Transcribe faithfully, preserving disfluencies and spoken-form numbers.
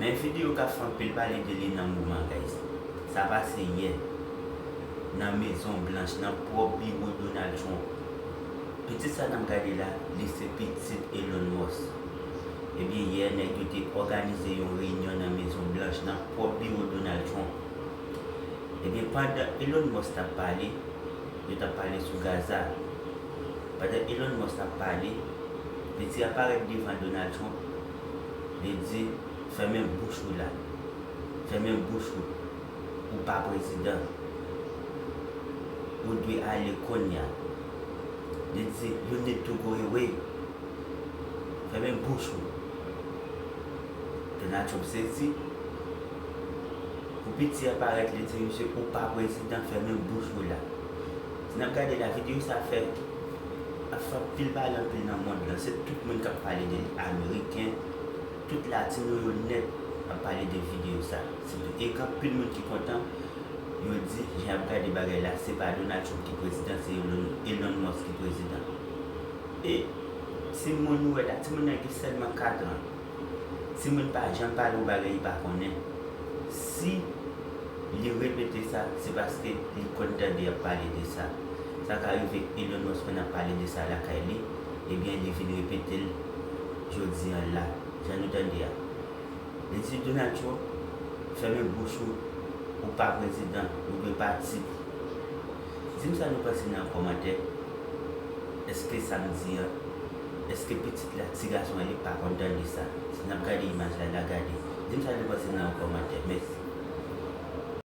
Men videyo k ap fè anpil pale de li nan moman, guys. Sa pase yè nan Mezon Blanch, nan pwòp biwo Donald Trump. Pitit sa n ap gade la, li se pitit Elon Musk. Ebyen, yè, nèg yo te òganize yon reyinyon nan Mezon Blanch, nan pwòp biwo Donald Trump. Ebyen, pandan Elon Musk t ap pale, yo t ap pale sou Gaza. Pandan Elon Musk t ap pale, piti a parèt devan Donald Trump, li di, "Fèmen bouch ou la. Fèmen bouch ou. Ou pa prezidan. Ou dwe ale kounye a." Li di, "You need to go away. Fèmen bouch ou." Donald Trump sezi. Pou piti a parèt, li di, "Misye, ou pa prezidan, fèmen bouch ou la." Si n ap gade la, videyo sa fè, ap fè anpil pale anpil nan mond lan. Se tout moun k ap pale de li, Ameriken, tout Latino yo nèt ap pale de videyo sa. Se tou, e gen anpil moun ki kontan, yo di, jan y ap gade bagay la, se pa Donald Trump ki prezidan, se Elon, Elon Musk ki prezidan. E timoun ou wè la, timoun nan gen sèlman kat an. Timoun pa janm pale yon bagay li pa konnen. Si li repete sa, se paske li konn tande y ap pale de sa. Sa ka rive Elon Musk konn ap pale de sa lakay li, ebyen li vin repete l jodi a la, jan nou tande a. Li di Donald Trump, "Fèmen bouch ou, ou pa prezidan, ou dwe pati." Di m sa nou panse nan kòmantè. Èske sa m di an, èske pitit la, ti gason an, li pa konn tande sa? Si n ap gade imaj la, n a gade. Di m sa nou panse nan yon kòmantè. Mèsi.